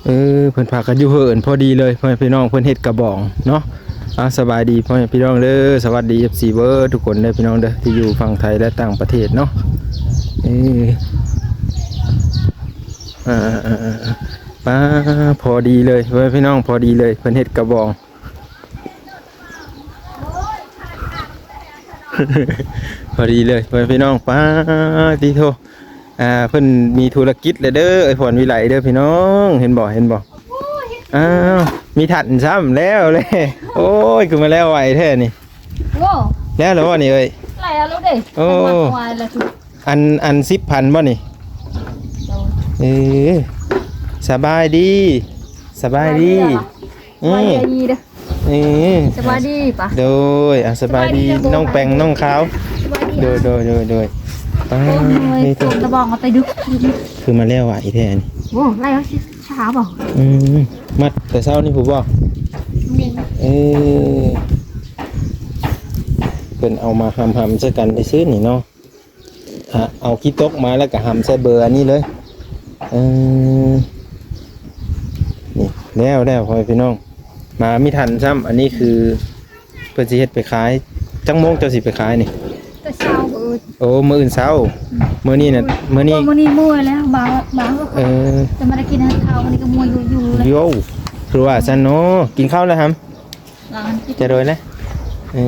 ເອີ ເພິ່ນພາກັນຢູ່ເຫີນພໍດີເລີຍ ພໍ່ແມ່ພີ່ນ້ອງ ເພິ່ນເຮັດກະບອງເນາະ. ເອົາ ສະບາຍດີພໍ່ແມ່ພີ່ນ້ອງເດີ ສະຫວັດດີ ເອັຟຊີ ເບີດທຸກຄົນເດີພີ່ນ້ອງເດີ ທີ່ຢູ່ຝັ່ງໄທ ແລະ ຕ່າງປະເທດເນາະ. ເອີ ອ່າໆໆໆ ປ້າ ພໍດີເລີຍ ພໍ່ແມ່ພີ່ນ້ອງ ພໍດີເລີຍ ເພິ່ນເຮັດກະບອງ ພໍດີເລີຍ ພໍ່ແມ່ພີ່ນ້ອງ. ປ້າ ຕິໂທ ອ່າ ເພິ່ນມີທຸລະກິດແລ້ວເດີ ເອື້ອຍພອນວິໄລເດີພີ່ນ້ອງ ເຫັນບໍ່ ເຫັນບໍ່? ອ້າວ ມີຖັນຊ້ຳແລ້ວເລີຍ ໂອ້ຍ ຄືມາແລ້ວໄວແທ້ນີ້. ໂອ້ ແລ້ວແລ້ວບໍ່ນີ້ເອີຍ? ແລ້ວແລ້ວເດ້ ໂອ້ ມາໄວແລ້ວ. ອັນ ອັນສິບພັນບໍ່ນີ້? ໂດຍ ເອີ ສະບາຍດີ ສະບາຍດີ ສະບາຍດີເດີ ເອີ ສະບາຍດີປະ ໂດຍ ອ່າ ສະບາຍດີ ສະບາຍດີ ນ້ອງແປງ ນ້ອງຂາວ ສະບາຍດີ ໂດຍ ໂດຍ ໂດຍ ໂດຍ ປ້າ ໂອ້ຍ ນີ້ ໂຕຕະບອງເອົາໄປດຶກ ຄືມາແລ້ວໄວແທ້ນີ້. ໂອ້ ໄລ່ເອົາຊິຊ້າບໍ່? ອືມ ມັດແຕ່ເຊົ້ານີ້ພຸ້ນບໍ່? ນີ້ ເອີ ເພິ່ນເອົາມາຫຳໆໃສ່ກັນຊື່ໆນີ້ເນາະ. ອ່ະ ເອົາຂີ້ຕົກມາແລ້ວກະຫຳໃສ່ເບີອັນນີ້ເລີຍ. ເອີ ນີ້ແລ້ວແລ້ວ ພໍ່ແມ່ພີ່ນ້ອງ ມາມີທັນຊ້ຳ. ອັນນີ້ຄືເພິ່ນຊິເຮັດໄປຂາຍ. ຈັກໂມງເຈົ້າຊິໄປຂາຍນີ້? ແຕ່ເຊົ້າມື້ອື່ນ. ໂອ້ ມື້ອື່ນເຊົ້າ. ອືມ ມື້ນີ້ນະ ມື້ນີ້ ມື້ນີ້ເມື່ອຍແລ້ວ ບາງ ບາງ ເອີ ຈະມາໄດ້ກິນເຂົ້າ ມື້ນີ້ກະເມື່ອຍຢູ່ໆແລ້ວ. ໂຢ ຄືວ່າຊັ້ນເນາະ. ກິນເຂົ້າແລ້ວຫຳ? ຈະໂດຍນະ ເອີ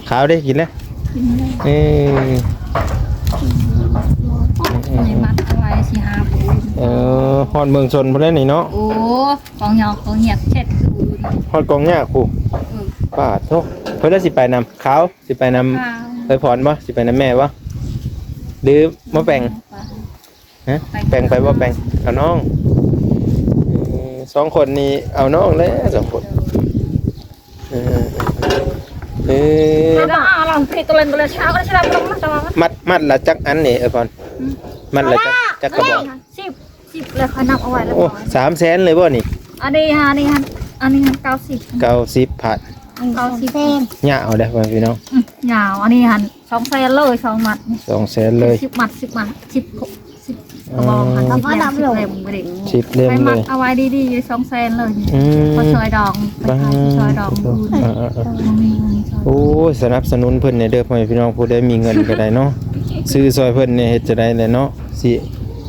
ຂາວໄດ້ກິນແລ້ວ ກິນແລ້ວ ເອີ ໃຫ້ມັດເອົາໄວ້ຊິຫາປູນ ເອີ ຮອດເມືອງຊົນພຸ້ນແລ້ວນີ້ເນາະ. ໂອ້ ກອງຫຍອກກອງຫຍຽກເຊັດຄື ຮອດກອງຫຍ້າພຸ້ນ. ເອີ ປາດໂທ້ ເພິ່ນລະຊິໄປນຳ ຂາວ ຊິໄປນຳ ຂາວ ເອື້ອຍພອນບໍ່? ຊິໄປນຳແມ່ບໍ່? ຫຼືມາແປງ? ຮະ ແປງໄປບໍ່ແປງ ເອົານ້ອງ ເອີ ສອງຄົນນີ້ເອົານ້ອງແຫຼະ ສອງຄົນ ເອີ ເອີ ມັດ ມັດລະຈັກອັນນີ້ ເອື້ອຍພອນ? ອືມ ມັດລະຈັກ ຈັກກະບອກ? ສິບ ສິບ ແລ້ວຂ້ອຍນັບເອົາໄວ້ແລ້ວ. ໂອ້ ສາມແສນເລີຍບໍ່ນີ້? ອັນນີ້ ອັນນີ້ ອັນນີ້ ເກົ້າສິບ ເກົ້າສິບພັນ ເກົ້າສິບ ຍາວເດ້ ພໍ່ແມ່ພີ່ນ້ອງ ອືມ ຍາວ ອັນນີ້ຫັ້ນ ສອງແສນເລີຍ ສອງມັດ ສອງແສນເລີຍ ສິບມັດ ສິບມັດ ສິບ ສິບກະບອກຫັ້ນ ສິບເຫຼັ້ມ ສິບເຫຼັ້ມ ສິບເຫຼັ້ມເລີຍ ໃຫ້ມັດເອົາໄວ້ດີໆຢູ່ ສອງແສນເລີຍ. ອືມ ພໍຊ່ອຍດອງ ໄປຂາຍຊ່ອຍດອງຢູ່ ເອີໆໆ ບໍ່ມີ ບໍ່ມີຊ່ອຍ. ໂອ້ຍ ສະໜັບສະໜູນເພິ່ນແດ່ເດີ ພໍ່ແມ່ພີ່ນ້ອງ ຜູ້ໃດມີເງິນກະໄດ້ເນາະ ຊື້ຊ່ອຍເພິ່ນແດ່ ເຮັດຈັ່ງໃດແຫຼະເນາະ ຊິ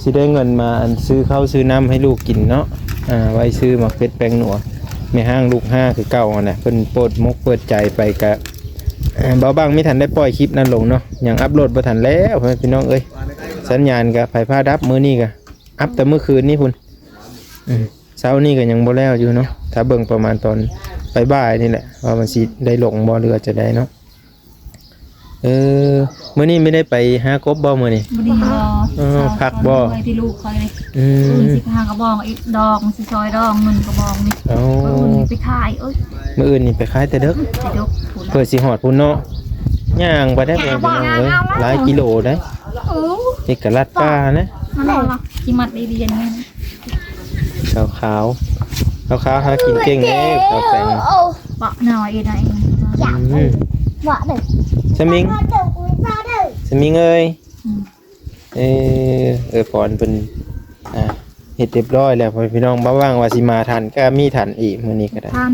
ຊິໄດ້ເງິນມາ ອັນ ຊື້ເຂົ້າຊື້ນ້ຳໃຫ້ລູກກິນເນາະ ອ່າ ໄວ້ຊື້ໝາກເຜັດແປ້ງນົວ ແມ່ຮ້າງລູກຫ້າຄືເກົ່າຫັ້ນແຫຼະ ເພິ່ນເປີດມົກເປີດໃຈໄປກະ ເອີ ບ່າວບັງມີທັນໄດ້ປ່ອຍຄລິບນັ້ນລົງເນາະ ຍັງອັບໂຫຼດບໍ່ທັນແລ້ວ ພໍ່ແມ່ພີ່ນ້ອງເອີຍ ສັນຍານກະໄຟຟ້າດັບ ມື້ນີ້ກະອັບແຕ່ມື້ຄືນນີ້ພຸ້ນ ອືມ ເຊົ້ານີ້ກະຍັງບໍ່ແລ້ວຢູ່ເນາະ ຖ້າເບິ່ງປະມານຕອນບ່າຍໆນີ້ແຫຼະ ວ່າມັນຊິໄດ້ລົງບໍ່ ຫຼືວ່າຈັ່ງໃດເນາະ. ເອີ ມື້ນີ້ມີໄດ້ໄປຫາກົບບໍ່ມື້ນີ້? ມື້ນີ້ບໍ່ ເອີ ພັກບໍ່? ໄປທີ່ລູກຂ້ອຍນີ້ ອືມ ມື້ອື່ນຊິໄປຫາກະບອງອີກດອງ ຊິຊ່ອຍດອງເງິນກະບອງນີ້ ໂອ້ ມື້ອື່ນນີ້ໄປຂາຍ ເອີຍ ມື້ອື່ນນີ້ໄປຂາຍແຕ່ເດິກ ແຕ່ເດິກພຸ້ນ ເພື່ອຊິຮອດພຸ້ນເນາະ ຍ່າງໄປໄດ້ບໍ່ພີ່ນ້ອງເອີຍ ຫຼາຍກິໂລໄດ໋ ເອີ ເຮັດກະລັດປ່ານະ ມັນລະຊິມັດໄດ້ດີອັນນີ້ ຂາວໆ ຂາວໆ ຫາກິນເກັ່ງເດ້ ຂາວແປງ ເບາະໜ້ອຍອີກໜ້ອຍ ອືມ ສະມິງ ສະມິງເອີຍ ອືມ ເອີ ເອື້ອຍພອນເພິ່ນ ອ່າ ເຮັດຮຽບຮ້ອຍແລ້ວ ພໍ່ແມ່ພີ່ນ້ອງ ບໍ່ຫວັງວ່າຊິມາທັນ ກະມີທັນອີກມື້ນີ້ກະໄດ້ ທັນ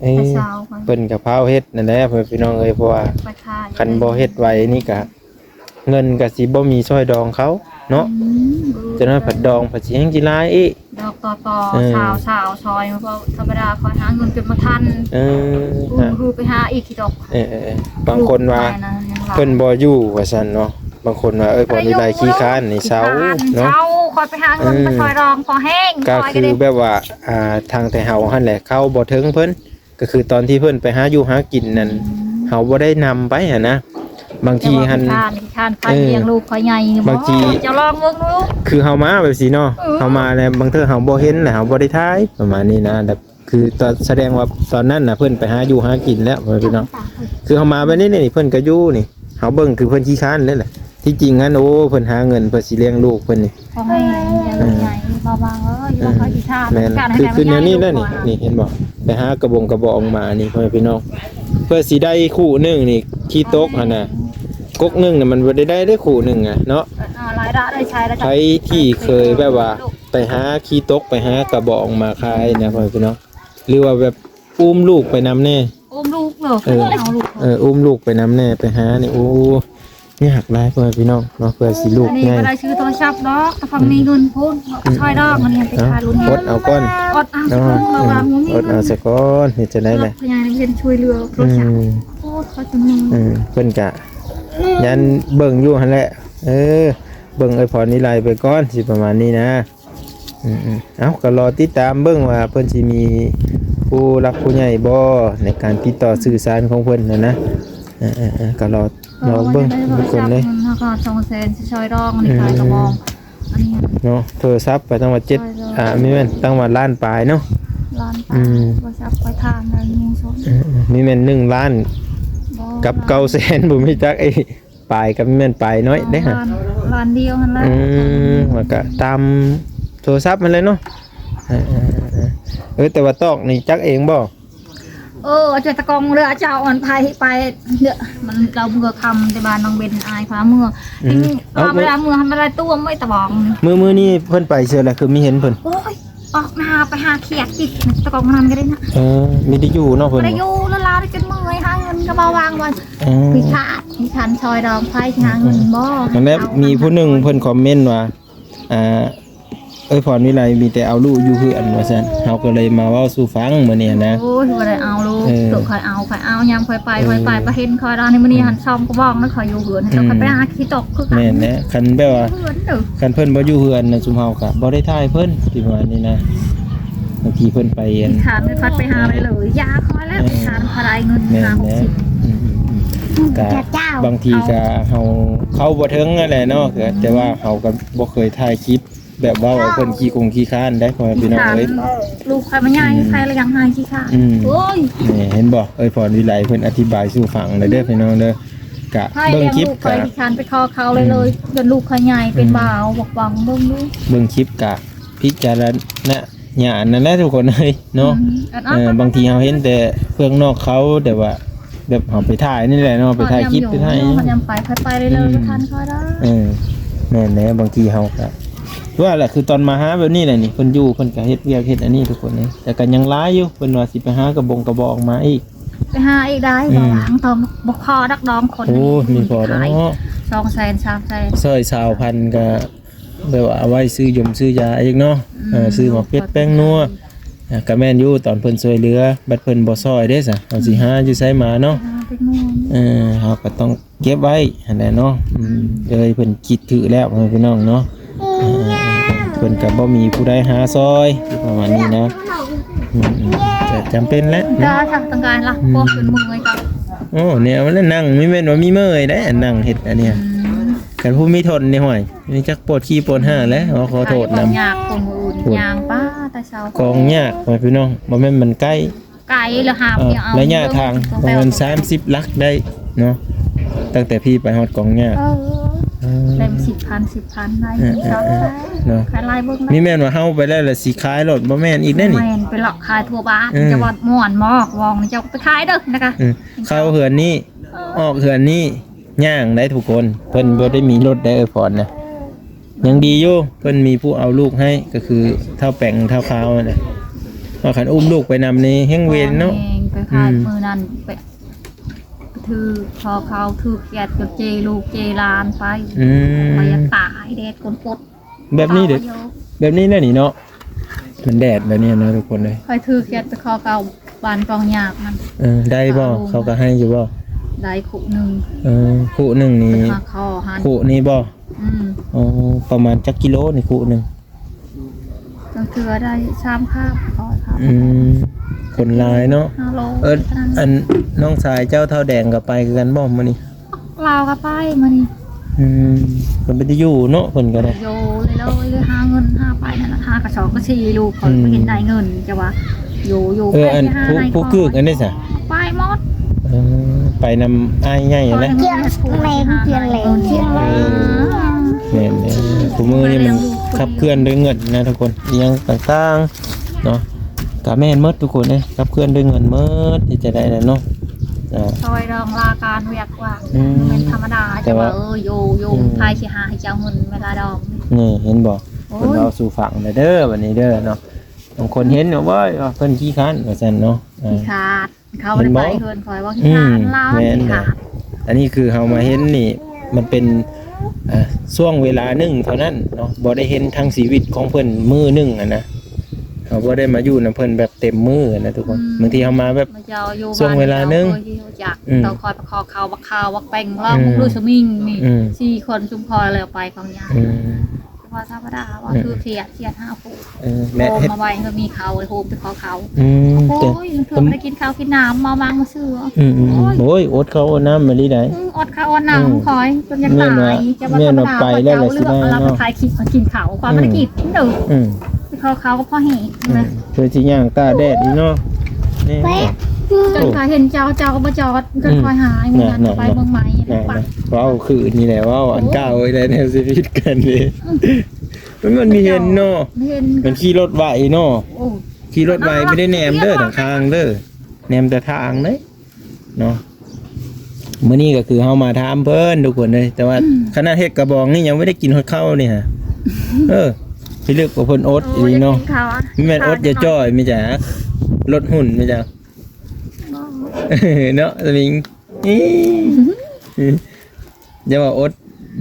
ເອີ ແຕ່ເຊົ້າ ເພິ່ນກະພາວເຮັດນັ້ນແຫຼະ ພໍ່ແມ່ພີ່ນ້ອງເອີຍ ເພາະວ່າ ໄປຂາຍ ຄັນບໍ່ເຮັດໄວນີ້ກະ ເງິນກະຊິບໍ່ມີຊ່ອຍດອງເຂົາເນາະ ອືມ ຈັ່ງນັ້ນພັດດອງພັດຊິແຮ່ງຊິຫຼາຍອີກ ດອກຕໍ່ ເອີ ຊາວ ຊາວ ຊ່ອຍ ເວົ້າທຳມະດາ ຂ້ອຍຫາເງິນຈົນບໍ່ທັນ ເອີ ຄືໄປຫາອີກ ເອີໆໆ ບາງຄົນວ່າ ເພິ່ນບໍ່ຢູ່ວ່າຊັ້ນເນາະ ບາງຄົນວ່າ ເອີຍ ພໍນີ້ໄດ້ຂີ້ຄ້ານນີ້ເຊົາເນາະ ເຊົາ ຂ້ອຍໄປຫາເງິນ ເອີ ໄປຊ່ອຍດອງພໍແຮງ ກະຄືແບບວ່າ ອ່າ ທາງແຕ່ເຮົາຫັ້ນແຫຼະ ເຂົ້າບໍ່ເຖິງເພິ່ນ ກະຄືຕອນທີ່ເພິ່ນໄປຫາຢູ່ຫາກິນນັ້ນ ອືມ ເຮົາບໍ່ໄດ້ນຳໄປຫັ້ນນະ ບາງທີຫັ້ນ ຂ້ານຂ້ານ ເອີ ລ້ຽງລູກຂ້ອຍໃຫຍ່ ບາງທີ ເຈົ້າລອງເບິ່ງດູ ຄືເຮົາມາແບບຊີ້ເນາະ ເອີ ເຮົາມາແລ້ວ ບາງເທື່ອເຮົາບໍ່ເຫັນ ແລ້ວເຮົາບໍ່ໄດ້ຖ່າຍ ປະມານນີ້ນະ ແບບ ຄືຕອນ ສະແດງວ່າຕອນນັ້ນນະ ເພິ່ນໄປຫາຢູ່ຫາກິນແລ້ວ ພໍ່ແມ່ພີ່ນ້ອງ ຄືເຮົາມາແບບນີ້ນີ້ ເພິ່ນກະຢູ່ນີ້ ເຮົາເບິ່ງຄືເພິ່ນຂີ້ຄ້ານເດ້ແຫຼະ ທີ່ຈິງຫັ້ນ ໂອ້ ເພິ່ນຫາເງິນເພື່ອຊິລ້ຽງລູກເພິ່ນນີ້ ຂໍໃຫ້ໃຫຍ່ ເອີ ເບົາບາງເອີຍ ຢູ່ ເອີ ເຂົາຂີ້ຄ້ານ ແມ່ນ ຄື ຄືແນວນີ້ແຫຼະນີ້ ນີ້ເຫັນບໍ່ ໄປຫາກະບົງກະບອງມານີ້ ພໍ່ແມ່ພີ່ນ້ອງ ເພື່ອຊິໄດ້ຄູ່ໜຶ່ງນີ້ ຂີ້ຕົກຫັ້ນນະ ກົກໜຶ່ງນະ ມັນບໍ່ໄດ້ໄດ້ຄູ່ໜຶ່ງອະເນາະ ໃຜທີ່ເຄີຍແບບວ່າ ໄປຫາຂີ່ຕົກ ໄປຫາກະບອງມາຂາຍນະ ພໍ່ແມ່ພີ່ນ້ອງ ຫຼືວ່າແບບອຸ້ມລູກໄປນຳແດ່ ອຸ້ມລູກເນາະ ເອີ ເອົາລູກ ເອີ ອຸ້ມລູກໄປນຳແດ່ ໄປຫານີ້ ໂອ້ ຍາກຫຼາຍ ພໍ່ແມ່ພີ່ນ້ອງເນາະ ເພື່ອຊິລູກໃຫຍ່ ອັນນີ້ບໍ່ໄດ້ຊື້ໂທລະສັບດອກ ແຕ່ພໍມີເງິນພຸ້ນ ອືມ ຊ່ອຍດອກ ອັນນີ້ໄປຂາຍລຸ້ນ ເອົາ ອົດເອົາກ່ອນ ອົດເອົາ ເນາະ ເນາະ ອືມ ເພາະວ່າບໍ່ມີ ອົດເອົາສາກ່ອນ ເຮັດຈັ່ງໃດແຫຼະ ເພິ່ນຍັງເຮັດຊ່ວຍເຫຼືອໂທລະສັບ ອືມ ໂອ້ ເຂົາຈະມີ ອືມ ເພິ່ນກະຍັງເບິ່ງຢູ່ຫັ້ນແຫຼະ ເອີ ເບິ່ງເອື້ອຍພອນວິໄລໄປກ່ອນ ຊິປະມານນີ້ນະ ອືມໆ ເອົ້າ ກໍລໍຕິດຕາມເບິ່ງວ່າເພິ່ນຊິມີຜູ້ຫຼັກຜູ້ໃຫຍ່ບໍ່ ໃນການຕິດຕໍ່ສື່ສານຂອງເພິ່ນຫັ້ນນະ ເອີໆໆ ກໍລໍ ລໍເບິ່ງທຸກຄົນເລີຍ ເງິນເຮົາກໍສອງແສນຊິຊ່ອຍດອກ ອັນນີ້ຂາຍກະບອງ ອືມ ອັນນີ້ເນາະ ໂທລະສັບກໍຕັ້ງວ່າເຈັດ ຊ່ອຍດອກ ອ່າ ແມ່ນ ຕັ້ງວ່າລ້ານປາຍເນາະ ລ້ານປາຍ ອືມ ໂທລະສັບຂ້ອຍຖາມແລ້ວຍັງສອງ ອືມໆ ມີແມ່ນໜຶ່ງລ້ານ ບໍ່ ກັບເກົ້າແສນ ບໍ່ມີຈັກ ເອີ ປາຍກໍແມ່ນປາຍນ້ອຍເດ້ ລ້ານ ລ້ານດຽວຫັ້ນແຫຼະ ອືມ ແລ້ວກໍຕາມໂທລະສັບຫັ້ນແຫຼະເນາະ ເອີໆໆ ເອີ ແຕ່ວ່າຕອກນີ້ຈັກເອງບໍ່? ເອີ ເອົາໃຈຕະກອງເດີ ເຈົ້າອ່ອນໄຜໄປເດີ ມັນ ລາວເມືອຄ່ຳແຕ່ບ້ານນ້ອງເບັນ ອາຍພາເມືອ ອືມ ເອົາ ເວລາເມືອຫັ້ນ ເວລາຕົວໄວ້ຕະບອງ ມື້ ມື້ນີ້ເພິ່ນໄປເທື່ອລະ ຄືມີເຫັນເພິ່ນ ໂອ້ຍ ອອກນາໄປຫາຂຽດຕິດຕະກອງນັ້ນກໍໄດ້ນະ ເອີ ມີແຕ່ຢູ່ເນາະເພິ່ນ ບໍ່ໄດ້ຢູ່ ລາວໄດ້ຈົນເມື່ອຍ ຫາເງິນກໍບໍ່ວ່າງວ່າ ເອີ ພິການ ພິການຊ່ອຍດອງໄຜ ຫາເງິນບໍ່ ອືມ ນັ້ນແຫຼະ ມີຜູ້ໜຶ່ງເພິ່ນຄອມເມັນວ່າ ອ່າ ເອື້ອຍພອນວິໄລມີແຕ່ເອົາລູກຢູ່ເຮືອນວ່າຊັ້ນ ເຮົາກໍເລີຍມາເວົ້າສູ່ຟັງມື້ນີ້ນະ ໂອ້ຍ ບໍ່ໄດ້ເອົາລູກ ເອີ ໂຕຂ້ອຍເອົາ ຂ້ອຍເອົາຍາມຂ້ອຍໄປ ເອີ ຂ້ອຍໄປ ໄປເຫັນຂ້ອຍດອນນີ້ ມື້ນີ້ ອືມ ຫັ້ນຊ່ອງກະບອງນະ ຂ້ອຍຢູ່ເຮືອນ ອືມ ເຈົ້າກໍໄປຫາຂີ້ຕົກຄືກັນ ແມ່ນແຫຼະ ຄັນແບບວ່າ ຢູ່ເຮືອນເດີ ຄັນເພິ່ນບໍ່ຢູ່ເຮືອນນະ ຊຸມເຮົາກໍບໍ່ໄດ້ຖ່າຍເພິ່ນ ທີ່ປະມານນີ້ນະ ບາງທີເພິ່ນໄປ ຂີ້ຄ້ານ ໄປພັດໄປຫາໄດ້ເລີຍ ຢ່າຂ້ອຍແລ້ວ ເອີ ຂີ້ຄ້ານ ຂ້ອຍໄດ້ເງິນ ແມ່ນແຫຼະ ຫ້າຫົກສິບ ອືມໆໆ ກະ ເຈົ້າ ບາງທີກະເຮົາເຂົ້າບໍ່ເຖິງຫັ້ນແຫຼະເນາະ ອືມ ແຕ່ວ່າເຮົາກໍບໍ່ເຄີຍຖ່າຍຄລິບ ແບບເວົ້າໃຫ້ເພິ່ນຂີ້ຄົງຂີ້ຄ້ານໄດ໋ ພໍ່ແມ່ພີ່ນ້ອງເອີຍ ຂີ້ຄ້ານ ລູກຂ້ອຍມາໃຫຍ່ ອືມ ໃຄລະຍັງຫາຍຂີ້ຄ້ານ ອືມ ໂອ້ຍ ນີ້ເຫັນບໍ່ ເອື້ອຍພອນວິໄລເພິ່ນອະທິບາຍສູ່ຟັງເລີຍເດີ ພີ່ນ້ອງເດີ ກະເບິ່ງຄລິບ ລູກຂ້ອຍ ກະ ຂີ້ຄ້ານໄປຂໍເຂົາເລີຍ ອືມ ເລີຍ ຈົນລູກຂ້ອຍໃຫຍ່ເປັນ ອືມ ບ່າວ ບອກຫວັງເບິ່ງດູ ເບິ່ງຄລິບກະພິຈາລະນະ ຍານນັ້ນແຫຼະທຸກຄົນເອີຍເນາະ ອືມ ເອີ ບາງທີເຮົາເຫັນແຕ່ເບື້ອງນອກເຂົາ ແຕ່ວ່າແບບເຮົາໄປຖ່າຍນີ້ແຫຼະເນາະ ໄປຖ່າຍຄລິບໄປຖ່າຍ ເຮົາຍາມໄປ ຂ້ອຍໄປເລີຍໆ ອືມ ບໍ່ທັນເຂົາດອກ ເອີ ແມ່ນແຫຼະ ບາງທີເຮົາກໍ ວ່າແຫຼະ ຄືຕອນມາຫາແບບນີ້ແຫຼະນີ້ ເພິ່ນຢູ່ ເພິ່ນກໍເຮັດວຽກເຮັດອັນນີ້ທຸກຄົນເອີຍ ແຕ່ກໍຍັງຫຼາຍຢູ່ ເພິ່ນວ່າຊິໄປຫາກະບົງກະບອກມາອີກ ໄປຫາອີກໄດ້ ອືມ ບໍ່ວ່າງ ຕ້ອງ ບໍ່ພໍດອກດອງຄົນ ໂອ້ ມີພໍດອກ ສອງແສນ ສາມແສນ ຊ່ອຍຊາວພັນກໍ ແບບວ່າເອົາໄວ້ຊື້ຢົມຊື້ຢາອີກເນາະ ອືມ ເອີ ຊື້ໝາກເຜັດແປ້ງນົວ ອ່າ ກໍແມ່ນຢູ່ ຕອນເພິ່ນຊ່ວຍເຫຼືອ ບັດເພິ່ນບໍ່ຊ່ອຍເດ້ຊະ ເຮົາຊິຫາຢູ່ໃສມາເນາະ ຫາແປ້ງນົວ ເອີ ເຮົາກໍຕ້ອງເກັບໄວ້ຫັ້ນແຫຼະເນາະ ອືມ ອືມ ເອີຍ ເພິ່ນຄິດຖືກແລ້ວ ພໍ່ແມ່ພີ່ນ້ອງເນາະ ເອີ ເພິ່ນກໍບໍ່ມີຜູ້ໃດຫາຊ່ອຍ ປະມານນີ້ນະ ອືມ ອືມ ກໍຈຳເປັນແຫຼະເນາະ ຕ້ອງການລະ ອືມ ພວກເພິ່ນເມື່ອຍກໍ ໂອ້ ແນວນັ້ນນັ່ງ ມີແມ່ນວ່າມີເມື່ອຍໄດ໋ ອັນນັ່ງເຮັດອັນນີ້ ອືມ ຄັນຜູ້ມີທົນນີ້ ຫ້ວຍ ນີ້ຈັກປວດຂີ້ປວດຫາແຫຼະ ຂໍໂທດນຳ ຍາກຄົນອື່ນ ໂອ້ຍ ຍ່າງປາແຕ່ເຊົ້າ ກອງຍາກ ພໍ່ແມ່ພີ່ນ້ອງ ບໍ່ແມ່ນມັນໃກ້ ໄກແລ້ວຫາບ ເອີ ເອົາ ໄລຍະທາງປະມານສາມສິບຫຼັກໄດ້ເນາະ ຕັ້ງແຕ່ພີ້ໄປຮອດກອງຍາກ ເອີ ເອີ ໄດ້ສິບພັນ ສິບພັນໄດ້ ເອີ ເອີ ເນາະ ຂາຍຫຼາຍເບິ່ງ ມີແມ່ນວ່າເຮົາໄປແລ້ວລະຊິຂາຍໂລດ ບໍ່ແມ່ນອີກເດ້ນີ້ ແມ່ນໄປເລາະຂາຍທົ່ວບ້ານ ເອີ ຈະວ່າມ່ວນບໍ່ ວອງນີ້ເຈົ້າໄປຂາຍເດີນະກະ ເອີ ເຂົ້າເຮືອນນີ້ ເອີ ອອກເຮືອນນີ້ ຍ່າງໄດ້ທຸກຄົນ ເພິ່ນບໍ່ໄດ້ມີລົດໄດ້ ເອື້ອຍພອນນະ ຍັງດີຢູ່ ເພິ່ນມີຜູ້ເອົາລູກໃຫ້ ກໍຄືທ້າວແປງ ທ້າວຂາວຫັ້ນແຫຼະ ວ່າຄັນອຸ້ມລູກໄປນຳນີ້ແຮ່ງເວນເນາະ ແມ່ນ ໄປຂາຍ ອືມ ມື້ນັ້ນໄປ ຖືກພໍເຂົາຖືກຂຽດ ຈົນເຈລູກເຈຫຼານໄປ ອືມ ຂ້ອຍຢາກຕາຍ ແດດກົນປົດ ແບບນີ້ເດ້ ຕາຍຢູ່ ແບບນີ້ແຫຼະນີ້ເນາະ ມັນແດດແບບນີ້ເນາະທຸກຄົນເອີຍ ຂ້ອຍຖືກຂຽດໄປຂໍເຂົາ ບ້ານກອງຍາກນັ້ນ ເອີ ໄດ້ບໍ່ ເຂົາກໍໃຫ້ຢູ່ບໍ່ ໄດ້ຄຸໜຶ່ງ ເອີ ຄຸໜຶ່ງນີ້ ໄປຫາຂໍຫັ້ນ ຄຸນີ້ບໍ່ ອືມ ອໍ ປະມານຈັກກິໂລນີ້ຄຸໜຶ່ງ ບາງເທື່ອໄດ້ສາມຄາບ ອືມ ຄົນຫຼາຍເນາະ ເອີ ອັນນ້ອງຊາຍເຈົ້າທ້າວແດງກໍໄປຄືກັນບໍ່ມື້ນີ້ ລາວກໍໄປມື້ນີ້ ອືມ ເພິ່ນບໍ່ໄດ້ຢູ່ເນາະ ເພິ່ນກໍໄດ້ ຢູ່ເລີຍໆ ຫາເງິນຫາໄປນັ້ນນະ ຫາກະສອບກະສີ່ລູກ ຂ້ອຍ ອືມ ບໍ່ເຫັນໄດ້ເງິນ ຈະວ່າຢູ່ໆ ເອີ ອັນຜູ້ ຜູ້ກຶກອັນນີ້ຊະ ໄປໝົດ ເອີ ໄປນຳອ້າຍໃຫຍ່ຫັ້ນແຫຼະ ໄປໝົດ ແມ່ນແຫຼະ ແມ່ນໆ ຜູ້ມື້ນີ້ມັນຂັບເຄື່ອນດ້ວຍເງິນນະທຸກຄົນ ອີ່ຫຍັງຕ່າງໆເນາະ ກະແມ່ນໝົດທຸກຄົນເອີຍ ຂັບເຄື່ອນດ້ວຍເງິນໝົດ ເຮັດຈັ່ງໃດລະເນາະ ເອີ ຊ່ອຍດອງລາການວຽກ ວ່າ ອືມ ແມ່ນທຳມະດາ ແຕ່ວ່າ ແຕ່ວ່າ ເອີ ໂຍ ໂຍ ອືມ ໃຜຊິຫາໃຫ້ເຈົ້າເງິນເວລາດອງ ນີ້ເຫັນບໍ່ ໂອ້ ເພິ່ນເວົ້າສູ່ຟັງແດ່ເດີ ບັດນີ້ເດີເນາະ. ບາງຄົນເຫັນວ່າ ໂອ້ຍ ວ່າເພິ່ນຂີ້ຄ້ານວ່າຊັ້ນເນາະ. ອ່າ ຂີ້ຄ້ານ ເຂົາບໍ່ໄດ້ໄປເຮືອນຂ້ອຍວ່າ ອືມ ຂີ້ຄ້ານລາວ ແມ່ນ ຂີ້ຄ້ານ. ອັນນີ້ຄືເຮົາມາເຫັນນີ້ ມັນເປັນ ອ່າ ຊ່ວງເວລາໜຶ່ງເທົ່ານັ້ນເນາະ ບໍ່ໄດ້ເຫັນທັງຊີວິດຂອງເພິ່ນມື້ໜຶ່ງຫັ້ນນະ. ເຮົາບໍ່ໄດ້ມາຢູ່ນຳເພິ່ນແບບເຕັມມື້ຫັ້ນນະທຸກຄົນ. ອືມ ບາງທີເຮົາມາແບບ ມາເຈົ້າຢູ່ ຊ່ວງເວລາໜຶ່ງ ເຈົ້າ ຂ້ອຍຊິຮູ້ຈັກ ອືມ ເຈົ້າ ຂ້ອຍໄປຂໍເຂົ້າ ບັກຂ່າວ ບັກແປ້ງ ລອງ ອືມ ເບິ່ງດູ ສະມິງນີ້ ອືມ ສີ່ຄົນຊຸມຂ້ອຍແລ້ວໄປຂອງຍາ ອືມ ເພາະທຳມະດາວ່າ ອືມ ຄືຄຽດ ຄຽດຫາຜູ້ ເອີ ແມ່ ໂຮມ ເຮັດ ມາໄວ້ ເພື່ອມີເຂົ້າ ໂຮມໄປຂໍເຂົ້າ. ອືມ ໂອ້ຍ ເທື່ອບໍ່ໄດ້ກິນເຂົ້າກິນນ້ຳ ເມົາມັງມາຊື້. ອືມໆ ໂອ້ຍ ໂອ້ຍ ອົດເຂົ້າອົດນ້ຳມາລີໃດ. ອືມ ອົດເຂົ້າອົດນ້ຳ ອືມ ຂອງຂ້ອຍ ຈົນຢາກຕາຍ. ແມ່ນວ່າ ຈະວ່າ ແມ່ນວ່າ ທຳມະດາ ໄປແລ້ວ ເຈົ້າເລືອກ ລະຊິໄດ້ເນາະ ເອົາລາວໄປຖ່າຍຄລິບມາກິນເຂົ້າ ຄວາມ ອືມ ໄດ້ກິນເດີ. ອືມ ເຂົ້າເຂົາກໍພໍແຫ້ງ ອືມ ນະ ເພື່ອຊິຍ່າງຕາກແດດນີ້ເນາະ. ນີ້ ຈົນຂ້ອຍເຫັນເຈົ້າ ເຈົ້າກໍບໍ່ຈອດ ຈົນ ອືມ ຂ້ອຍຫາຍ ນະ ນະ ໄປເມືອງໃໝ່ ນະ ນະ ໄປ ເວົ້າຄືນີ້ແຫຼະ ເວົ້າອັນເກົ່າ ໂອ້ຍ ໄດ້ແນວຊີວິດກັນນີ້. ອືມ ມັນ ມັນມີເຫັນເນາະ ເຫັນ ມັນຂີ່ລົດໄວເນາະ. ໂອ້ ຂີ່ລົດໄວ ໄປໄດ້ແນມເດີ ທາງເດີ ແນມແຕ່ທາງເດ້ເນາະ. ມື້ນີ້ກໍຄືເຮົາມາຖາມເພິ່ນທຸກຄົນເລີຍ ແຕ່ວ່າ ອືມ ຂະໜາດເຮັດກະບອງນີ້ຍັງບໍ່ໄດ້ກິນຮອດເຂົ້ານີ້ຫາ. ເອີ ພິລຶກວ່າເພິ່ນອົດອີ່ຫຼີເນາະ. ບໍ່ໄດ້ກິນເຂົ້າອະ ແມ່ນອົດຢ່າຈ່ອຍ ມີຈັກລົດຫຸ່ນ ມີຈັກ ບໍ່ ເນາະ ສະມິງ. ຢ່າວ່າອົດ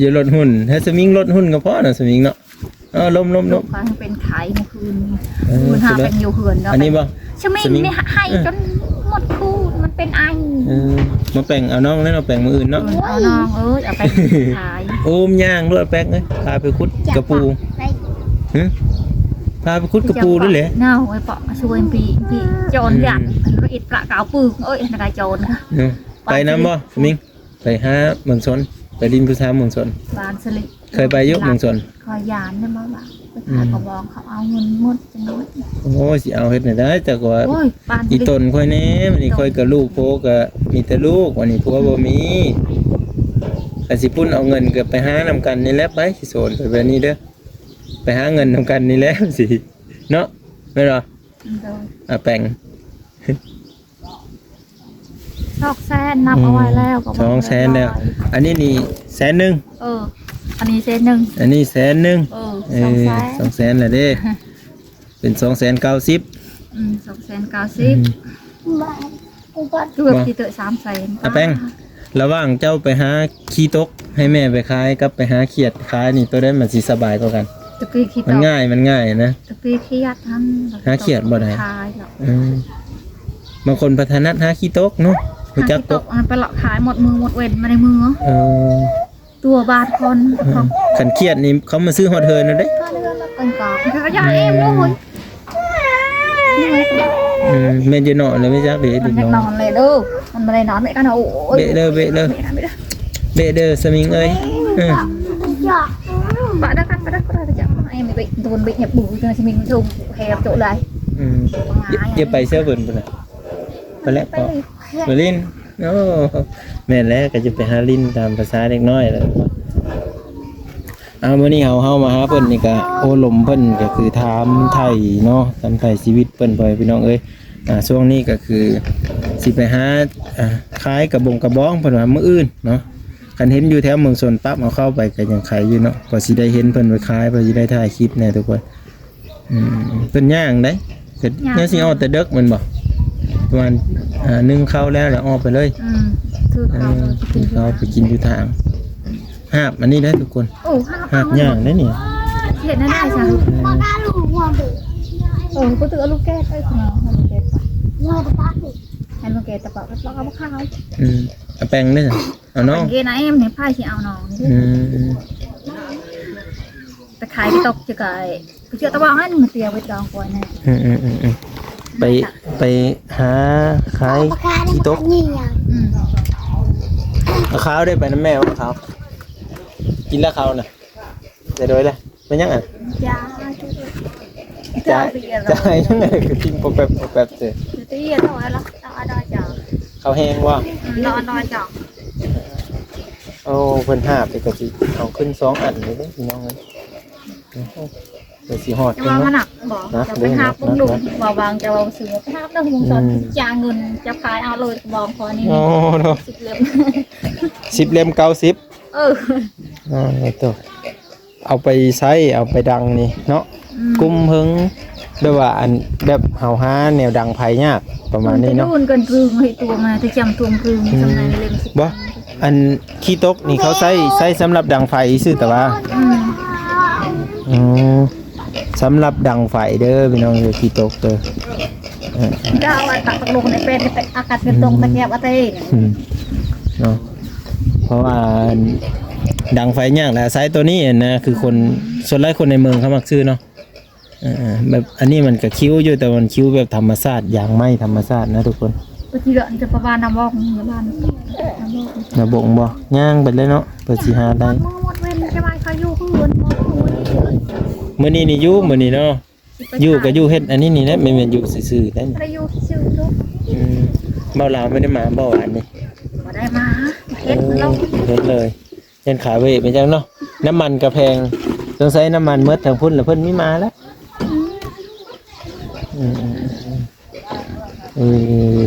ຢ່າລົດຫຸ່ນ ໃຫ້ສະມິງລົດຫຸ່ນກໍພໍເນາະ ສະມິງເນາະ. ເອີ ລົມໆໆ ເປັນໄຂ້ມື້ຄືນນີ້. ເອີ ມື້ຫາແປງຢູ່ເຮືອນເນາະ ອັນນີ້ບໍ່ ສະມິງ ສະມິງນີ້ໃຫ້ ເອີ ຈົນໝົດຄູ່ ມັນເປັນໄອ. ເອີ ມາແປງເອົານ້ອງແລ້ວເນາະ ແປງມື້ອື່ນເນາະ. ເອີ ເອົານ້ອງເອີຍ ເອົາໄປຂາຍ ໂອ້ມ ຍ່າງໂລດແປງເອີຍ ພາໄປຂຸດກະປູ. ຫຶ ພາໄປຂຸດກະປູດ້ວຍແຫຼະ ເນາະ. ໄອ້ເປາະຊ່ວຍປີ ປີຈອນ ອືມ ຢ້ານ ລະອິດປະກາວປຶກ ເອີຍ ນະກາຍຈອນ ເນາະ. ໄປນຳບໍ່ ສະມິງ? ໄປຫາເມືອງຊົນ ໄປຫຼິ້ນພູຊາເມືອງຊົນ ບ້ານສະລິ. ເຄີຍໄປຢູ່ເມືອງຊົນ? ຂ້ອຍຢ້ານນະ ມາວ່າໄປຂາຍ ອືມ ກະບອງ ເຂົາເອົາເງິນໝົດຈັ່ງນັ້ນ. ໂອ້ຍ ຊິເອົາເຮັດແນວໃດ ຈັກວ່າ ໂອ້ຍ ອີ່ຕົນຂ້ອຍແດ່ ບັດນີ້ຂ້ອຍກະລູກ ຜົວກະມີແຕ່ລູກ ບັດນີ້ຜົວບໍ່ມີ. ຄັນຊິພຸ້ນເອົາເງິນກະໄປຫານຳກັນນີ້ແຫຼະ ໄປຊິໂສນໄປແບບນີ້ເດີ ໄປຫາເງິນນຳກັນນີ້ແຫຼະ ຊິເນາະ ແມ່ນບໍ່? ໂດຍ ອາແປງ ສອງແສນ ນັບເອົາໄວ້ແລ້ວ ອືມ ກໍ ສອງແສນແລ້ວ. ອັນນີ້ນີ້ແສນໜຶ່ງ ເອີ ອັນນີ້ແສນໜຶ່ງ ອັນນີ້ແສນໜຶ່ງ ເອີ ເອີ ສອງແສນ ສອງແສນແລ້ວເດ້ ເປັນສອງແສນເກົ້າສິບ ອືມ ສອງແສນເກົ້າສິບ ອືມ ເກືອບຊິເຕີສາມແສນ. ອາແປງ ລະຫວ່າງເຈົ້າໄປຫາຂີ້ຕົກໃຫ້ແມ່ໄປຂາຍ ກັບໄປຫາຂຽດຂາຍນີ້ ໂຕໃດມັນຊິສະບາຍກວ່າກັນ? ຕະກີ້ຂີ້ຕົກ ມັນງ່າຍ ມັນງ່າຍນະ. ຕະກີ້ຂຽດຫັ້ນ ຫາຂຽດບໍ່ໄດ້ ຂາຍດອກ ເອີ ບາງຄົນພັດທະນາຫາຂີ້ຕົກເນາະ ຮູ້ຈັກຕົກ ໄປເລາະຂາຍໝົດມື້ໝົດເວັນ ມາໃນເມືອງ ເອີ ຕົວບາດຄົນ ເອີ ຄັນຂຽດນີ້ເຂົາມາຊື້ຮອດເຮືອນເລີຍເດ້ ຮອດເຮືອນແລ້ວເພິ່ນກໍ ເພິ່ນກໍຢ່າແອມເລີຍ. ອືມ ແມ່ນຢູ່ເນາະ ແລ້ວແມ່ຈັກເດ້ ມັນຢາກນອນແຫຼະເດີ ມັນບໍ່ໄດ້ນອນ ແມ່ກໍນອນ. ໂອ້ຍ ເບະເດີ ເບະເດີ ເບະເດີ ສະມິງເອີຍ ເອີ ປະເດີ ປະເດີ ປະເດີ ປະເດີ ໄອ້ແມ່ເບະ ໂດນເບະຫຍັບບູ ສະມິງໂດນແຄບໂຈະໄດ້. ອືມ ຢ່າໄປເຊື່ອເພິ່ນພຸ້ນນະ ໄປແລ້ວ ໄປເລີຍ ໄປຫຼິ້ນ. ໂອ້ ແມ່ນແຫຼະ ກໍຈະໄປຫາຫຼິ້ນຕາມພາສາເດັກນ້ອຍແຫຼະ. ອ່າ ມື້ນີ້ເຮົາ ເຮົາມາຫາເພິ່ນນີ້ກະໂອ້ລົມເພິ່ນ ກະຄືຖາມໄຖ່ເນາະ ຖາມໄຖ່ຊີວິດເພິ່ນ ພໍ່ແມ່ພີ່ນ້ອງເອີຍ. ອ່າ ຊ່ວງນີ້ກະຄືຊິໄປຫາ ອ່າ ຂາຍກະບົງກະບອງ ເພິ່ນວ່າມື້ອື່ນເນາະ. ຄັນເຫັນຢູ່ແຖວເມືອງຊົນປັບ ເຮົາເຂົ້າໄປກະຍັງໄຄຢູ່ເນາະ ພໍຊິໄດ້ເຫັນເພິ່ນໄປຂາຍ ພໍຊິໄດ້ຖ່າຍຄລິບແດ່ທຸກຄົນ. ອືມ ເພິ່ນຍ່າງໄດ໋ ກໍ ຍ່າງ ຍັງຊິອອກແຕ່ເດິກແມ່ນບໍ່? ປະມານ ອ່າ ໜຶ່ງເຂົ້າແລ້ວ ແລ້ວອອກໄປເລີຍ. ອືມ ຖືກເຂົ້າ ເອີ ຖືກເຂົ້າໄປກິນຢູ່ທາງ ຫາບອັນນີ້ໄດ໋ທຸກຄົນ. ໂອ້ ຫາບ ຫາບຍ່າງໄດ໋ນີ້ ເຮັດແນວໃດຊະ? ເອີ ບໍ່ຖືກເອົາລູກແກ້ໄປ ເອົາລູກແກ້ໄປ ໃຫ້ລູກແກ້ຕະປະ ແລ້ວກໍບໍ່ເຂົ້າ. ອືມ ເອົາແປ້ງເດ້ ເອົານ້ອງ ເອົາເກນະ ເອັມນີ້ ໃຜຊິເອົານ້ອງນີ້? ອືມ ໄປຂາຍທີ່ຕົກຈະກາຍ ໄປເຈາະຕະບອງຫັ້ນ ມາເຕຍໄວ້ດອງກ່ອນນະ. ອືມໆໆໆ ໄປ ໄປຫາຂາຍທີ່ຕົກ. ອືມ ເອົາເຂົ້າໄດ້ໄປນຳແມ່ບໍ່ ເຂົ້າ ກິນແລ້ວເຂົ້ານະ ໄດ້ໂດຍແລ້ວ ແມ່ນຫຍັງອັນ? ຈ້າ ຈ້າ ຈ້າຫຍັງ ຄືກິນປອບແປບປອບແປບເຊີ ເຂົ້າແຮງບໍ່? ອືມ ໂອ້ ເພິ່ນຫາບນີ້ກໍຊິເອົາຂຶ້ນສອງອັນເລີຍເດ້ ພີ່ນ້ອງເອີຍ. ໂອ້ໂຫ ເພິ່ນຊິຮອດ ຈະວ່າມັນໜັກບໍ່? ຈະໄປຫາບເບິ່ງດູ ວ່າວາງຈະເວົ້າຊື່ ໄປຫາບເບິ່ງວົງຈອນ ອືມ ຈາງເງິນຈະຂາຍເອົາເລີຍ ບອງຂໍນີ້. ໂອ້ເນາະ ສິບເຫຼັ້ມ ສິບເຫຼັ້ມເກົ້າສິບ. ເອີ ໂອ້ໂຕ ເອົາໄປໃຊ້ ເອົາໄປດັງນີ້ເນາະ ອືມ ກຸມເພິງ ແບບວ່າອັນ ແບບເຮົາຫາແນວດັງໄຟຍາກ ປະມານນີ້ເນາະ ມັນຈະໂດນກັນເພິງ ເຮັດຕົວມາແຕ່ຈຳຕົວເພິງ ອືມ ສຳໃນເຫຼັ້ມສິບ ບໍ່ ອັນຂີ້ຕົກນີ້ເຂົາໃຊ້ ໃຊ້ສຳລັບດັງໄຟຊື່ ແຕ່ວ່າ ອືມ ອໍ ສຳລັບດັງໄຟເດີພີ່ນ້ອງເດີ ຂີ້ຕົກເດີ ເອີ ດາວອັນຕັກລົງໃນແປ້ນ ອາກາດເປັນຕົງຕະແກບອາເຕ ອືມ ເນາະ ເພາະວ່າດັງໄຟຍາກແຫຼະ ໃຊ້ຕົວນີ້ນະ ຄືຄົນ ສ່ວນຫຼາຍຄົນໃນເມືອງເຂົາມັກຊື້ເນາະ ເອີ ແບບອັນນີ້ມັນກະຄິວຢູ່ ແຕ່ມັນຄິວແບບທຳມະຊາດ ຢາງໄມ້ທຳມະຊາດນະທຸກຄົນ ກໍຊິເດີນຈະປະມານນຳວອກ ນະບົງບໍ່ ຍ່າງໄປເລີຍເນາະ ເພື່ອຊິຫາໄດ້ ມື້ນີ້ນີ້ຢູ່ ມື້ນີ້ເນາະ ຢູ່ກໍຢູ່ເຮັດອັນນີ້ນີ້ແຫຼະ ແມ່ນໆ ຢູ່ຊື່ໆໄດ໋ ບໍ່ໄດ້ຢູ່ຊື່ໆ ອືມ ເບົາລາວບໍ່ໄດ້ມາບໍ່ວານນີ້ ບໍ່ໄດ້ມາ ເຮັດ ເອີ ເຮັດເລີຍ ເຮັດຂາເວເປັນຫຍັງເນາະ ນ້ຳມັນກໍແພງ ສົງໄສນ້ຳມັນໝົດທາງພຸ້ນລະ ເພິ່ນມີມາແລ້ວ ອືມ ອືມໆໆ ເອີ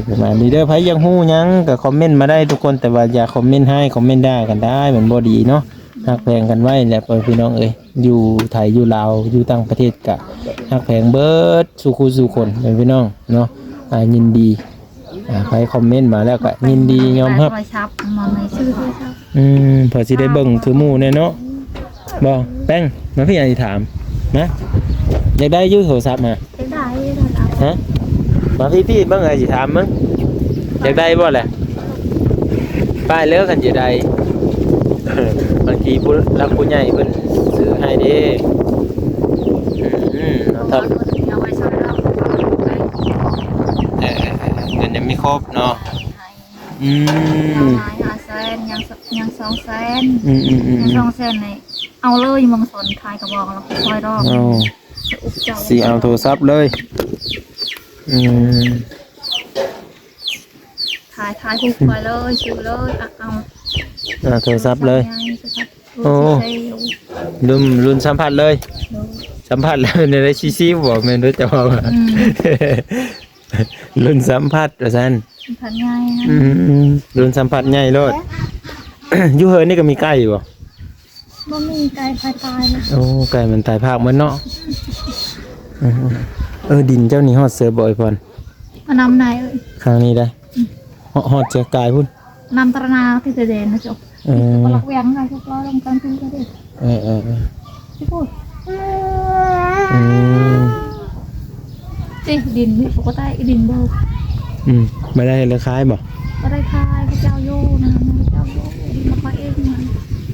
ປະມານນີ້ເດີ ໃຜຢາກຮູ້ຫຍັງກໍຄອມເມັນມາໄດ້ທຸກຄົນ ແຕ່ວ່າຢ່າຄອມເມັນຮ້າຍ ຄອມເມັນດ່າກັນໄດ້ ມັນບໍ່ດີເນາະ ຮັກແພງກັນໄວ້ແຫຼະ ພໍ່ແມ່ພີ່ນ້ອງເອີຍ ຢູ່ໄທ ຢູ່ລາວ ຢູ່ຕ່າງປະເທດກະຮັກແພງເບິດສູ່ຄູ່ສູ່ຄົນ ພໍ່ແມ່ພີ່ນ້ອງເນາະ ອ່າ ຍິນດີ ອ່າ ໃຜຄອມເມັນມາແລ້ວກະຍິນດີຍອມຮັບ ໂທລະສັບມາໃໝ່ ຊື້ໂທລະສັບ ອືມ ພໍຊິໄດ້ເບິ່ງຄືໝູ່ແດ່ເນາະ ບໍ່ ແປ້ງ ມາພີ່ ອ້າຍຊິຖາມ ມາ ຢາກໄດ້ຢູ່ໂທລະສັບຫະ ຢາກໄດ້ຢູ່ໂທລະສັບ ຮະ ມາພີ່ໆ ເບິ່ງ ອ້າຍຊິຖາມເບິ່ງ ຢາກໄດ້ບໍ່ແຫຼະ ປ້າຍເລີກຄັນຢາກໄດ້ ບາງທີຜູ້ຫຼັກຜູ້ໃຫຍ່ເພິ່ນຊື້ໃຫ້ເດ້ ອືມ ເອົາໄວ້ຊ່ອຍເຮົາ ເອີ ເງິນຍັງມີຄົບເນາະ ອືມ ເອົາໃຫ້ຫ້າແສນ ຍັງສ- ຍັງສອງແສນ ອືມໆໆໆ ຍັງສອງແສນນີ້ ເອົາເລີຍ ມອງສອນຂາຍກະບອງ ແລ້ວກໍຊ່ອຍດອກ ເອົາ ອຸກເຈົ້າ ຊິເອົາໂທລະສັບເລີຍ ອືມ ຂາຍ ຂາຍ ຂາຍໄປເລີຍ ຊື້ເລີຍ ເອົາ ເອົາໂທລະສັບເລີຍ ໂທລະສັບໃຫຍ່ ໂທລະສັບ ໂອ້ ລຸ້ນ ລຸ້ນສຳຜັດເລີຍ ໂດຍ ສຳຜັດແລ້ວໄດ້ຊິຊິວບໍ່ ແມ່ນເດີເຈົ້າເວົ້າ ອືມ ລຸ້ນສຳຜັດວ່າຊັ້ນ ສຳຜັດໃຫຍ່ນະ ອືມ ລຸ້ນສຳຜັດໃຫຍ່ໂລດ ຢູ່ເຮືອນນີ້ກໍມີໄກ່ບໍ່? ບໍ່ມີ ໄກ່ໄຟຕາຍແລ້ວ ໂອ້ ໄກ່ມັນຕາຍພາກໝົດເນາະ ເອີ ເອີ ດິນເຈົ້ານີ້ຮອດເສີບບໍ່ ອ້າຍພອນ? ມານຳໃນເອີຍ ຂ້າງນີ້ໄດ໋ ອືມ ຮອດ ຮອດເສືອກາຍພຸ້ນ ນຳຕະລະນາທີ່ແດນນະເຈົ້າ ເອີ ກໍລັກແວງນະ ທຸກລ້ອຍລົງກາງຄືນກໍໄດ້ ເອີໆໆ ຊິພຸ້ນ ອືມ ຕິ ດິນນີ້ ປົກກະຕິດິນບໍ່ ອືມ ບໍ່ໄດ້ເຮັດລະຂາຍບໍ່? ບໍ່ໄດ້ຂາຍ ເຂົາເຈົ້າຢູ່ນະ ເຂົາເຈົ້າຢູ່ ດິນຂອງເຂົາເອງນະ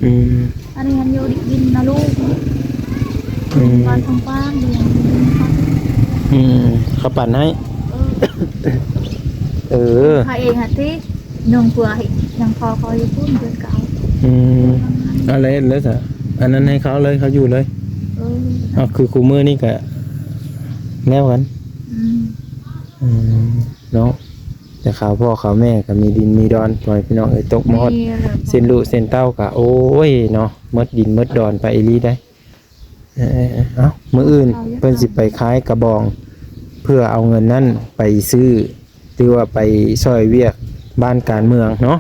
ອືມ ອັນນີ້ຫັ້ນຢູ່ດິນນະລູກ ອືມ ບ້ານຂອງປ້າຢູ່ ອືມ ເຂົາປັ່ນໃຫ້ ເອີ ເອີ ຂາຍເອງຫັ້ນຕິ ໜຶ່ງເພື່ອໃຫ້ຍັງພໍເຂົາຢູ່ພຸ້ນເດືອນເກົ້າ ອືມ ເອົາເລີຍ ເລີຍຊະ ອັນນັ້ນໃຫ້ເຂົາເລີຍ ເຂົາຢູ່ເລີຍ ເອີ ເອົາ ຄືຄູ່ມື້ນີ້ກະແນວກັນ ອືມ ອືມ ເນາະ ແຕ່ຄາວພໍ່ຄາວແມ່ກໍມີດິນມີດອນ ພໍ່ແມ່ພີ່ນ້ອງເອີຍ ຕົກມາຮອດ ມີແລ້ວ ເສັ້ນລູກເສັ້ນເຕົ້າກໍ ໂອ້ຍ ເນາະ ໝົດດິນໝົດດອນໄປອີ່ຫຼີໄດ໋ ເອີ ເອົາ ມື້ອື່ນເພິ່ນຊິໄປຂາຍກະບອງ ເພື່ອເອົາເງິນນັ້ນໄປຊື້ ຫຼືວ່າໄປຊ່ອຍວຽກບ້ານການເມືອງເນາະ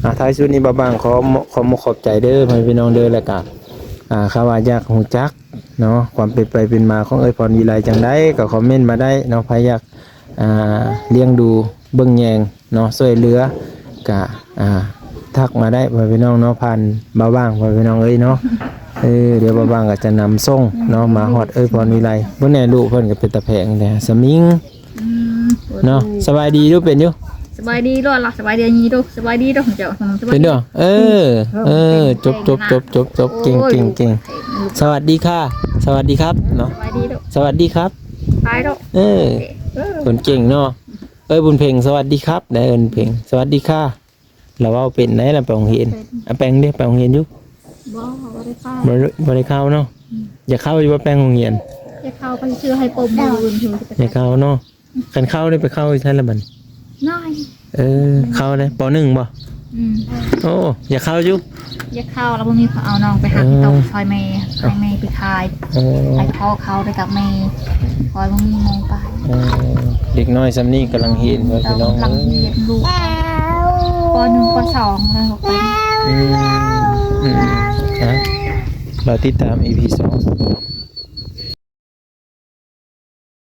ອ່າ ທ້າຍສຸດນີ້ບ່າວບາງຂໍ ຂໍມຸກຂອບໃຈເດີ ພໍ່ແມ່ພີ່ນ້ອງເດີ ແລ້ວກະ ອ່າ ຖ້າວ່າຢາກຮູ້ຈັກເນາະ ຄວາມເປັນໄປເປັນມາຂອງເອື້ອຍພອນວິໄລຈັ່ງໃດ ກໍຄອມເມັນມາໄດ້ເນາະ ໃຜຢາກ ອ່າ ລ້ຽງດູເບິ່ງແຍງເນາະ ຊ່ວຍເຫຼືອ ກະ ອ່າ ທັກມາໄດ້ ພໍ່ແມ່ພີ່ນ້ອງເນາະ ຜ່ານບ່າວບາງ ພໍ່ແມ່ພີ່ນ້ອງເອີຍເນາະ ເອີ ດຽວບ່າວບາງກໍຈະນຳສົ່ງເນາະ ມາຮອດເອື້ອຍພອນວິໄລ ເບິ່ງແດ່ ລູກເພິ່ນກໍເປັນຕາແພງແທ້ ສະມິງ ອືມ ເນາະ ສະບາຍດີດູ ເປັນຢູ່ ສະບາຍດີໂລດລະ ສະບາຍດີນີ້ດູ ສະບາຍດີດູ ເຈົ້າ ສະບາຍດີ ເປັນຢູ່ ເອີ ເອີ ຈົບໆໆໆ ເກັ່ງໆໆ ສະຫວັດດີຄ່ະ ສະຫວັດດີຄັບເນາະ ສະຫວັດດີຄັບ ໄປໂລດ ເອີ ເອີ ຄົນເກັ່ງເນາະ ເອີ ບຸນເພັງ ສະຫວັດດີຄັບ ໄດ້ ບຸນເພັງ ສະຫວັດດີຄ່ະ ລາວເວົ້າເປັນໄດ໋ ລາວໄປໂຮງຮຽນ ເປັນ ອາແປງເດ ໄປໂຮງຮຽນຢູ່ ບໍ່ ບໍ່ໄດ້ໄປ ບໍ່ໄດ້ ບໍ່ໄດ້ເຂົ້າເນາະ ອືມ ຢາກເຂົ້າຢູ່ບໍ່ແປງໂຮງຮຽນ ຢາກເຂົ້າ ເພິ່ນຊື້ໃຫ້ປົມມື້ອື່ນ ຢາກເຂົ້າເນາະ ຄັນເຂົ້າໄດ້ໄປເຂົ້າຢູ່ໃສລະບັດນີ້ ນ້ອຍ ເອີ ເຂົ້າໄດ້ ປໍໜຶ່ງບໍ່? ອືມ ໂອ້ ຢາກເຂົ້າຢູ່ ຢາກເຂົ້າ ລະບໍ່ມີຜູ້ເອົານ້ອງໄປຫາ ເອີ ເຂົາຊ່ອຍແມ່ ໃຫ້ແມ່ໄປຂາຍ ເອີ ໃຫ້ພໍ່ເຂົ້າໄດ້ກັບແມ່ ຂ້ອຍບໍ່ມີໂມງໄປ ເອີ ເດັກນ້ອຍຊ່ຳນີ້ກຳລັງຮຽນ ເອີ ພີ່ນ້ອງ ກຳລັງຮຽນ ເອີ ລູກ ປໍໜຶ່ງ ປໍສອງ ແລ້ວໄປ ອືມ ອືມ ອືມ ຮະ ລໍຕິດຕາມ ອີພີສອງ.